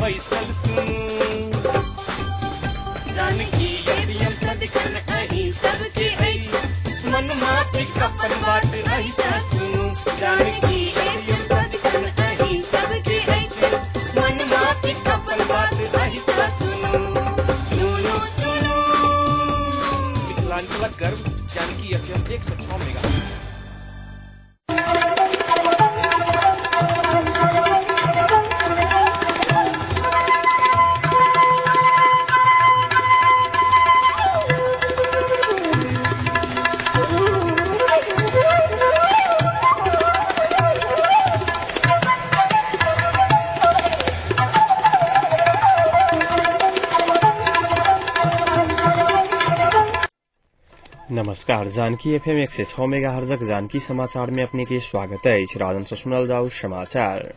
बैसल सुनू। जानकी एफएम सदिखन अहीं सबके अछि, मनमाफिक अपन बात अहीं सुनू। जानकी एफएम सदिखन अहीं सबके अछि, मनमाफिक अपन बात अहीं सुनू। सुनू सुनू मिथिलांचलक गर्व जानकी एफएम 106 मेगा। नमस्कार, जानकी एफएम 106 मेगाहर्जक जानकी समाचार में अपने के स्वागत है। राजन से सुनल जाऊ समाचार।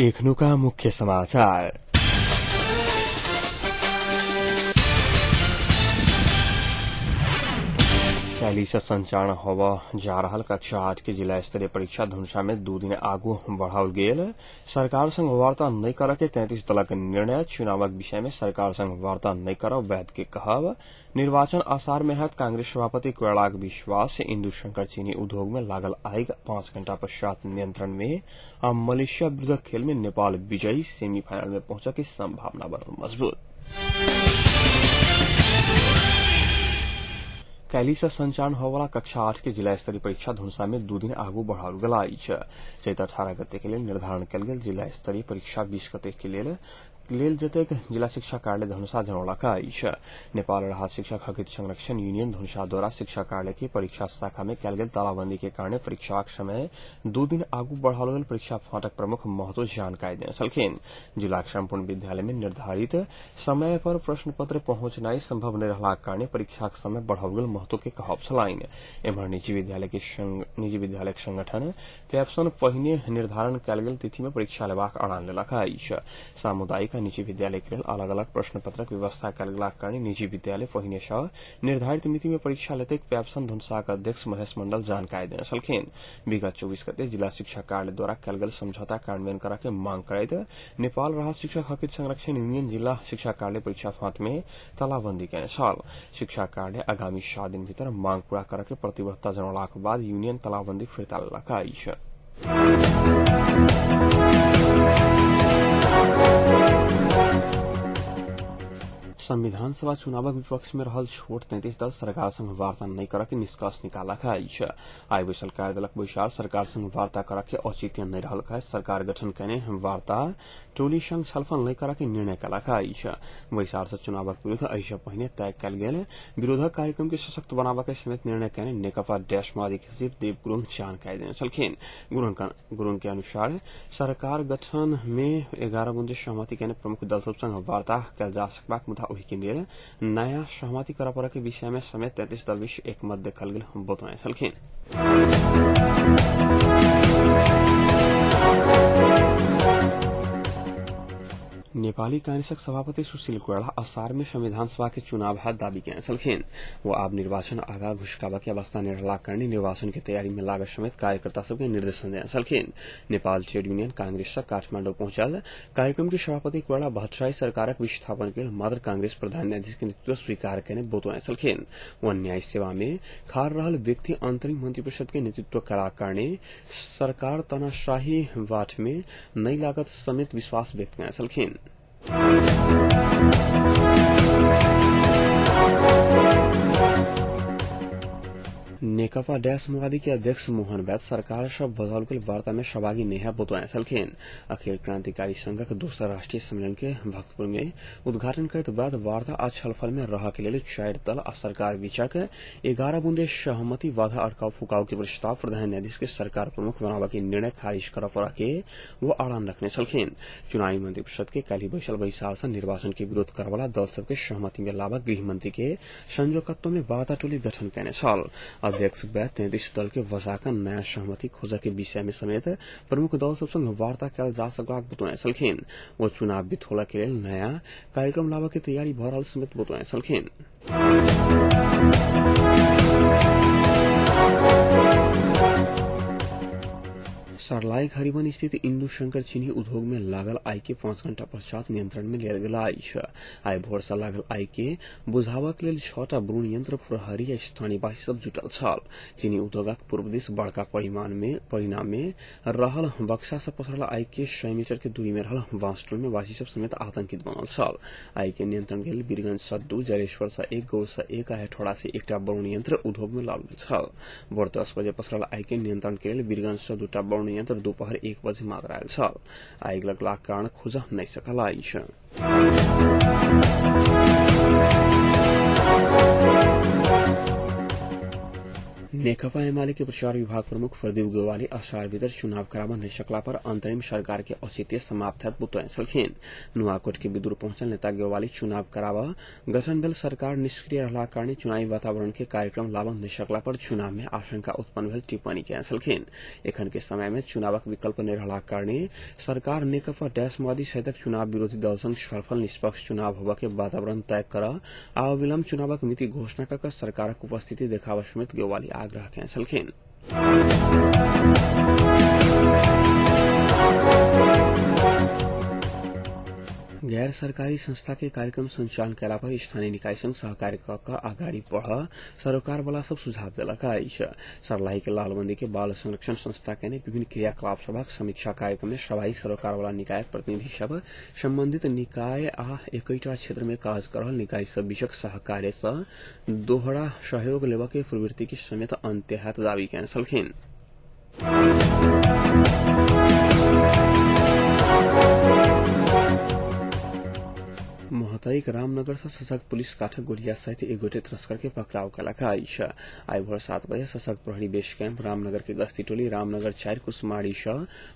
एखनुका मुख्य समाचार। काल्हि से संचालन होबय जा रहल कक्षा 8 के जिला स्तरीय परीक्षा धनुषा में 2 दिन आगू बढ़ाओल गेल। सरकार संग वार्ता नहि करय के 33 दलक निर्णय। चुनावक विषय में सरकार संग वार्ता नहि करब वैद्य के कहब। निर्वाचन आसार में हैत कांग्रेस सभापति कोइरालाक विश्वास। इंदु शंकर चीनी उद्योग में लागल आगि 5 घंटा पश्चात नियंत्रण में। आ मलेशिया विरुद्ध खेल में नेपाल विजयी, सेमीफाइनल में पहुंचय के संभावना बनल मजबूत। काल्हि से संचालन होवला कक्षा 8 के जिला स्तरीय परीक्षा धनुषा में 2 दिन आगू बढ़ाओल गेल अछि। चैत 18 गते के लेल निर्धारण कयल गेल जिला स्तरीय परीक्षा 20 गते के लेल लेल जतेक जिला शिक्षा कार्यालय धनुषा जनौलक अछि। नेपाल राहत शिक्षक हकित संरक्षण यूनियन धनुषा द्वारा शिक्षा कार्यालय के परीक्षा शाखा में कयल गेल तालाबंदी के कारण परीक्षाक समय 2 दिन आगू बढ़ाओल गेल परीक्षा फाटक प्रमुख महतो जानकारी देने छलखिन। जिलाक संपूर्ण विद्यालय में निर्धारित समय पर प्रश्न पत्र पहुंचनाइ संभव नहि रहलाक कारण परीक्षाक समय बढ़ाओल गेल महतो के कहब छलनि। एम्हर निजी विद्यालयक संगठन पैप्सन पहिने निर्धारण कयल गेल तिथि में परीक्षा लेबाक अड़ान लेलक अछि। सामुदायिक निजी विद्यालय के लेल अलग अलग प्रश्न पत्रक व्यवस्था कयल गेलाक कारण निजी विद्यालय पहिने सँ निर्धारित मिति में परीक्षा लेतैक पैप्सन धनुषाक अध्यक्ष महेश मंडल जानकारी देने छलखिन। विगत 24 गते जिला शिक्षा कार्यालय द्वारा कयल गेल समझौता कार्यान्वयन करय के मांग करैत नेपाल राहत शिक्षक हकित संरक्षण यूनियन जिला शिक्षा कार्यालय परीक्षा फाँट में तालाबंदी केने छल। शिक्षा कार्यालय आगामी 7 दिन भीतर मांग पूरा करय के प्रतिबद्धता जनौलाक बाद यूनियन तालाबंदी फिर्ता लेलक अछि। संविधान सभा चुनावक विपक्ष में रहल छोट 33 दल सरकार संग वार्ता नहि करय के निष्कर्ष निकालक अछि। आइ बैसल कार्यदलक बैसार सरकार संग वार्ता करय के औचित्य नहि रहल कहैत सरकार गठन कयने वार्ता टोली संग छलफल नहि करय के निर्णय कयलक अछि। बैसार सँ चुनावक विरूद्ध एहि सँ पहिने तय कयल गेल विरोधक कार्यक्रम के सशक्त बनाबय के समेत निर्णय कयने नेकपा डैश माओवादी के सचिव देव गुरूङ जानकारी देने छलखिन। गुरूङ के अनुसार सरकार गठन में 11 बुंदे सहमति कयने प्रमुख दल सब संग वार्ता कयल जा सकबाक मुदा ओहि के लेल नया सहमति करय पड़य के विषय में समेत 33 दल बीच एकमत देखल गेल बतौने छलखिन। नेपाली कांग्रेसक सभापति सुशील कोइराला असार में संविधान सभा के चुनाव हैत दावी केने छलखिन। वो आब निर्वाचन आगा घुसकाबा के अवस्था नहि रहलाक कारण निर्वाचन के तैयारी में लागत समेत कार्यकर्ता सबके निर्देशन देने छलखिन। नेपाल ट्रेड यूनियन कांग्रेस सँ काठमांडू पहुंचल कार्यक्रम के सभापति कोइराला भट्टराई सरकारक विस्थापन के लेल मात्र कांग्रेस प्रधान न्यायाधीश के नेतृत्व स्वीकार केने बतौने छलखिन। वो न्याय सेवा में खार रहल व्यक्ति अंतरिम मंत्रिपरिषद के नेतृत्व कयलाक कारणे सरकार तानाशाही बाट में नहि लागत समेत विश्वास व्यक्त केने छलखिन। नेकपा डैश माओवादी के अध्यक्ष मोहन वैद्य सरकार सँ बजाओल गेल वार्ता में सहभागी नहि हैब बतौने छलखिन। अखिल क्रांतिकारी संघक दोसर राष्ट्रीय सम्मेलन के भक्तपुर में उद्घाटन करैत वैद्य वार्ता आ छलफल में रहय के लेल 4 दल आ सरकार बीचक 11 बुंदे सहमति बाधा अड़काव फुकाव के प्रस्ताव प्रधान न्यायाधीश के सरकार प्रमुख बनाबय के निर्णय खारिज करय पड़य के वो अड़ान रखने छलखिन। चुनावी मंत्रिपरिषद के काल्हि बैसल बैसार सँ निर्वाचन के विरोध करयवला दल सबके सहमति में लाबक गृहमंत्री के संयोजकत्व में वार्ता टोली गठन कयने छल। अध्यक्ष वैद्य 33 दल के बजाकर नया सहमति खोजय के विषय में समेत प्रमुख दल सब संग वार्ता कयल जा सकबाक बतौने छलखिन। ओ चुनाव बिथोला के लेल नया कार्यक्रम लाबय के तैयारी भ रहल समेत बतौने छलखिन। सर्लाही हरिवन स्थित इंदु शंकर चीनी उद्योग में लागल आगि के 5 घंटा पश्चात नियंत्रण में लेल गेल अछि। आइ भोर से लागल आगि के बुझाबक लेल 6टा ब्रून यंत्र प्रहरी आ स्थानीयवासी सब जुटल छल। चीनी उद्योगक पूर्व दिस बड़का परिणाम में रहल बक्सा से पसरल आगि के 100 मीटर के दूरी में रहल बांसटोल में वासी सब समेत आतंकित बनल छल। आगि के नियंत्रण के लेल वीरगंज से 2, जलेश्वर से 1, गौर से 1 आ हेठौड़ा से 1टा ब्रून यंत्र उद्योग में लागल छल। भोर 10 बजे पसरल आगि के नियंत्रण के लेल वीरगंज से 2टा ब्रून यंत्र दोपहर 1 बजे मात्र आयल छल। आगि लगलाक कारण खोजऽ नहि सकल अछि। नेकपा एमाले के प्रचार विभाग प्रमुख प्रदीप गोवाली असार भीतर चुनाव कराबऽ नहि सकला पर अंतरिम सरकार के औचित्य समाप्त हैत बतौने छलखिन। नुआकोट के विदुर पहुंचल नेता गोवाली चुनाव कराबऽ गठन भेल सरकार निष्क्रिय रहलाक कारणे चुनावी वातावरण के कार्यक्रम लाबऽ नहि सकला पर चुनाव में आशंका उत्पन्न भेल टिप्पणी केने छलखिन। एखन के समय में चुनावक विकल्प नहि रहलाक कारणे सरकार नेकपा डैश माओवादी सहितक चुनाव विरोधी दल संग छलफल निष्पक्ष चुनाव होबऽ के वातावरण तय करऽ आ अविलंब चुनावक मिति घोषणा कऽ कऽ सरकारक उपस्थिति देखाबऽ समेत गोवाली आग्रह केने छलखिन। गैर सरकारी संस्था के कार्यक्रम संचालन कयला पर स्थानीय निकाय संग सहकार्य कऽ कऽ अगाडि बढ़ सरोकार वाला सब सुझाव देलक अछि। सर्लाही के लालबंदी के बाल संरक्षण संस्था के विभिन्न क्रियाकलाप सभक समीक्षा कार्यक्रम में सभाई सरोकार वाला निकायक प्रतिनिधि सब संबंधित निकाय आ एकैटा क्षेत्र में काज कर रहल निकाय सब बीचक सहकार्य सँ दोहरा सहयोग लेबऽ के प्रवृत्ति के समेत अन्त्य हैत दावी केने छलखिन। महोत्तरीक रामनगर से सशक्त पुलिस काठक गोलिया सहित एक गोटे तस्कर के पकड़ाव कयलक अछि। आइ भोर 7 बजे सशक्त प्रहरी बेस कैंप रामनगर के गश्ती टोली रामनगर 4 कुसमारी से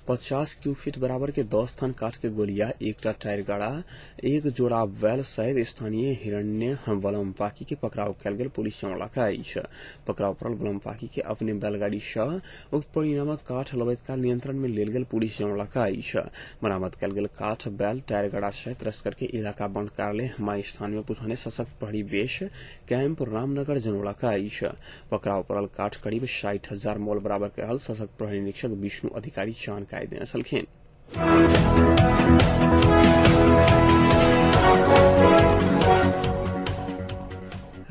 50 क्यूब फीट बराबर के 10 थन काठ के गोलिया, 1टा टायर गाड़ा, 1 जोड़ा बैल सहित स्थानीय हिरण्य बलमपाकी के पकड़ाव कयल गेल पुलिस जनौलक अछि। पकड़ाव पड़ल बलमपाकी के अपने बैलगाड़ी से उक्त परिणामक काठ लबैत काल नियंत्रण में लेल गेल पुलिस जनौलक अछि। बरामद कयल गेल काठ बैल टायर गाड़ा सहित तस्कर के इलाका बंद कार्यालय माई स्थान में पुछने सशक्त प्रहरी बेस कैंप रामनगर जनौलक अछि। पकड़ाव पड़ल काठ करीब 60,000 मोल बराबर के रहल सशक्त प्रहरी निरीक्षक विष्णु अधिकारी जानकारी देने छलखिन।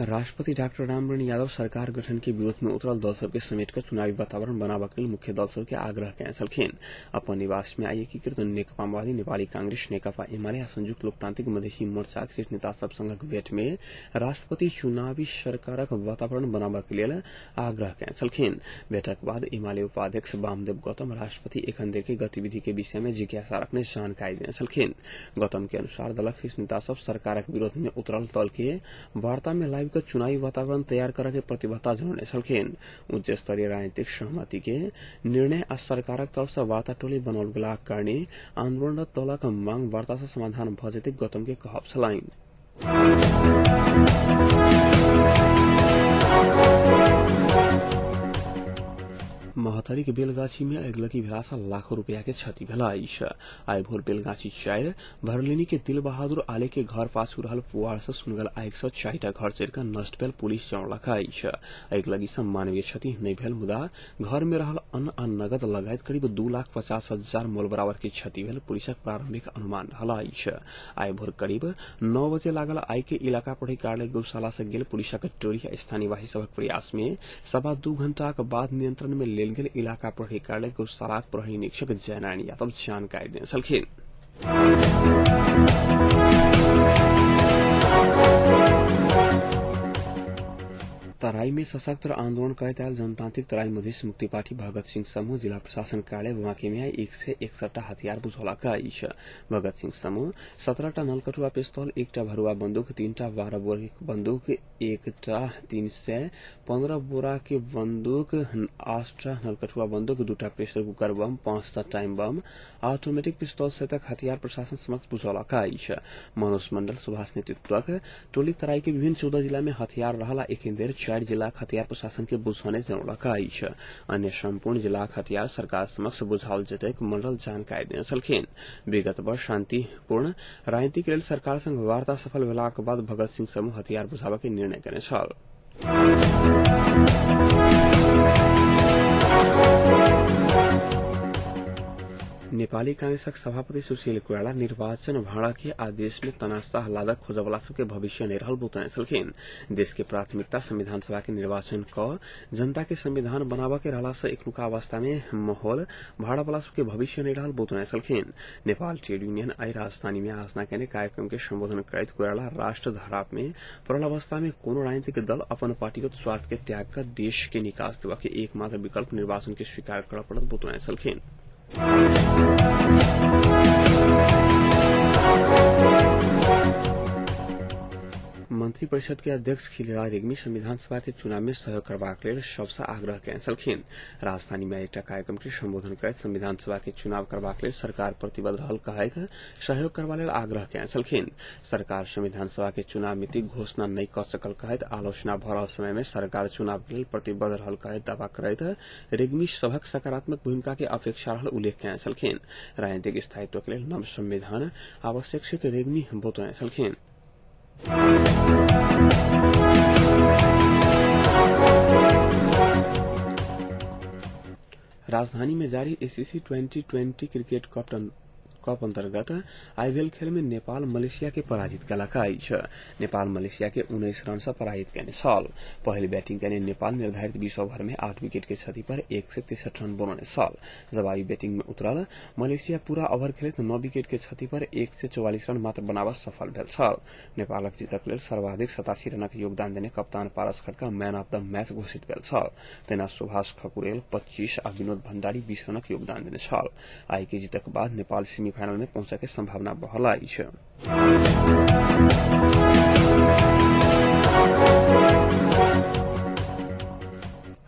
राष्ट्रपति डाक्टर रामवरण यादव सरकार गठन के विरोध में उतरल दल सबके समेट कर चुनावी वातावरण बनाबऽ के लेल मुख्य दल सबके आग्रह केने छलखिन। अपन निवास में आइ एकीकृत नेकपा माओवादी, नेपाली कांग्रेस, नेकपा एमाले आ संयुक्त लोकतांत्रिक मधेसी मोर्चाक शीर्ष नेता सब संगक भेंट में राष्ट्रपति चुनावी सरकारक वातावरण बनाबऽ के लेल आग्रह केने छलखिन। भेंटक बाद एमाले उपाध्यक्ष वामदेव गौतम राष्ट्रपति एखन धरि के गतिविधि के विषय में जिज्ञासा रखने जानकारी देने छलखिन। गौतम के अनुसार दलक शीर्ष नेता सब सरकारक विरोध में उतरल दल के वार्ता में लाइव चुनावी वातावरण तैयार करऽ के प्रतिबद्धता जनौने छलखिन। उच्च स्तरीय राजनीतिक सहमति के निर्णय आ सरकारक तरफ से वार्ता टोली बनाओल गेलाक कारणे आंदोलनरत दलक मांग वार्ता से समाधान भऽ जेतै गौतम के कहब छलनि। महोत्तरी के बेलगाछी में अगिलगी भेला से लाखों रुपया के क्षति भेल अछि। आइ भोर बेलगाछी 4 भरलिनी के दिल बहादुर आले के घर पाछू रहल पुआर से सुनगल आगि से 4टा घर जरि कऽ नष्ट भेल पुलिस जनौलक अछि। अगिलगी से मानवीय क्षति नहि भेल मुदा घर में रहल अन्न आ नगद लगायत करीब 2,50,000 मोल बराबर के क्षति भेल पुलिसक प्रारंभिक अनुमान रहल अछि। आइ भोर करीब 9 बजे लागल आगि के इलाका प्रहरी कार्यालय गौशाला से गेल पुलिसक टोली आ स्थानीयवासी सभक प्रयास में 2.25 घंटाक बाद नियंत्रण में लेल गेल इलाका प्रहरी कार्यालय गौशालाक प्रहरी निरीक्षक जयनारायण यादव जानकारी देने छलखिन। तराई में सशक्त आंदोलन करैत आयल जनतांत्रिक तराई मधेश मुक्ति पार्टी भगत सिंह समूह जिला प्रशासन कार्यालय बाँकी में 161टा हथियार बुझौलक अछि। भगत सिंह समूह 17टा नलकटुआ पिस्तौल, 1टा भरुआ बंदूक, 3टा 12 बोर के बंदूक, 1टा 315 बोरा के बंदूक, 8टा नलकटुआ बंदूक, 2टा प्रेशर कुकर बम, 5टा टाइम बम, ऑटोमेटिक पिस्तौल सहितक हथियार प्रशासन समक्ष बुझौलक अछि। मनोज मंडल सुभाष नेतृत्वक टोली तराई के विभिन्न 14 जिला में हथियार रहल आ एखन धरि 4 जिलाक हथियार प्रशासन के बुझौने जनौलक अछि। अन्य सम्पूर्ण जिलाक हथियार सरकार समक्ष बुझाओल जेतैक मंडल जानकारी देने छलखिन। विगत वर्ष शांतिपूर्ण राजनीति के लेल सरकार संग वार्ता सफल भेलाक बाद भगत सिंह समूह हथियार बुझाबऽ के निर्णय केने छल। नेपाली कांग्रेसक सभापति सुशील कोइराला निर्वाचन भाड़ा के आदेश में तनाशा लादक खोजवला सबके भविष्य नहीं रहल बतौने छलखिन। देश के प्राथमिकता संविधान सभा के निर्वाचन क जनता के संविधान बनाबऽ के रहला से एखनुका अवस्था में माहौल भाड़ा वाला सबके भविष्य नहीं रहल बतौने छलखिन। नेपाल ट्रेड यूनियन आई राजधानी में आयोजना केने कार्यक्रम के संबोधन करैत कोइराला राष्ट्र धराप में पड़ल अवस्था में कोनो राजनीतिक दल अपन पार्टीगत स्वार्थ के त्याग कर देश के निकास देवा के एकमात्र विकल्प निर्वाचन के स्वीकार करऽ पड़त बतौने छलखिन। मंत्री परिषद के अध्यक्ष खिलराज रेग्मी संविधान सभा के चुनाव में सहयोग करबाक लेल सबसँ आग्रह केने छलखिन। राजधानी में एकटा कार्यक्रम के संबोधन करैत संविधान सभा के चुनाव करबाक लेल सरकार प्रतिबद्ध रहल कहैत सहयोग करबा लेल आग्रह केने छलखिन। सरकार संविधान सभा के चुनाव मिति घोषणा नहि कऽ सकल कहैत आलोचना भऽ रहल समय में सरकार चुनाव के लेल प्रतिबद्ध रहल कहैत दावा करैत रेग्मी सभक सकारात्मक भूमिका के अपेक्षा रहल उल्लेख केने छलखिन। राजनीतिक स्थायित्व के लेल नव संविधान आवश्यक छै रेग्मी बतौने छलखिन। राजधानी में जारी एसीसी 2020 क्रिकेट कप अंतर्गत आईपीएल खेल में नेपाल मलेशिया के पराजित केलक अछि। नेपाल मलेशिया के 19 रन से पराजित केने छल। पहिल बैटिंग केने नेपाल निर्धारित 20 ओवर में 8 विकेट के क्षति पर 163 रन बनौने छल। जवाबी बैटिंग में उतरल मलेशिया पूरा ओवर खेलैत 9 विकेट के क्षति पर 144 रन मात्र बनाबऽ सफल भेल छल। नेपालक जीतक लेल सर्वाधिक 87 रनक योगदान देने कप्तान Paras Khadka man of the match घोषित भेल छल। तहिना सुभाष खकुरेल 25 आ विनोद भण्डारी 20 रनक योगदान देने छल। आई के जीतक बाद नेपाल सेमीफाइनल में पहुंचे के संभावना बढ़ल अछि।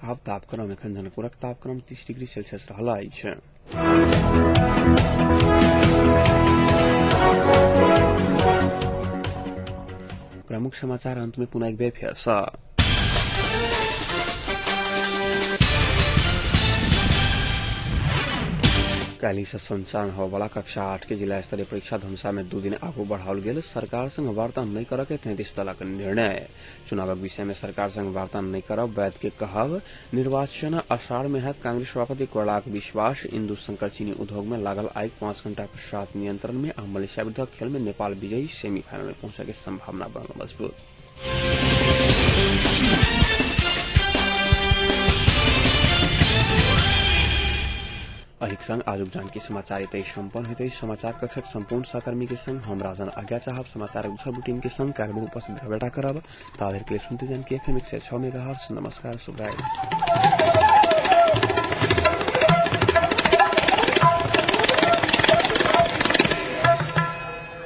आब तापक्रम एखन जनकपुरक तापक्रम 30 डिग्री सेल्सियस रहल अछि। प्रमुख समाचार अंत में पुनः एक बेर फेर सँ। काल्हि से संचालन होबला कक्षा 8 के जिला स्तरीय परीक्षा धनुषा में 2 दिन आगू बढ़ाओल गेल। सरकार संग वार्ता नहि करऽ के 33 दलक निर्णय। चुनावक विषय में सरकार संग वार्ता नहि करब वैद्य के कहब। निर्वाचन आषाढ़ में हैत कांग्रेस सभापति कोइरालाक विश्वास। इंदु शंकर चीनी उद्योग में लागल आगि 5 घंटा पश्चात नियंत्रण में आ मलेशिया विरुद्ध खेल में नेपाल विजयी सेमीफाइनल में पहुंचे के संभावना बनल मजबूत। अहिक संग आजुक जानकी समाचार एतै सम्पन्न हेतै। समाचार कक्षक सम्पूर्ण सहकर्मी के संग हम राजन आज्ञा चाहब। समाचार दोसर बुलेटिन के संग कार्यक्रम उपस्थित रहबेटा करब। ताधरि के लिए सुनते जानकी एफएम 106 मेगाहर्ट्ज। नमस्कार, शुभरात्रि।